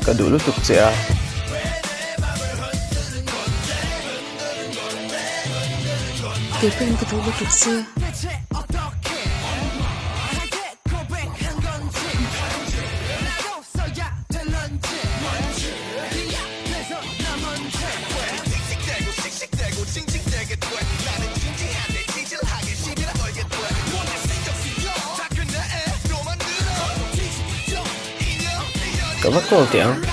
Ka duh lutuk che a. Kei pawhin ka duh lutuk che. Ka va call teh ang.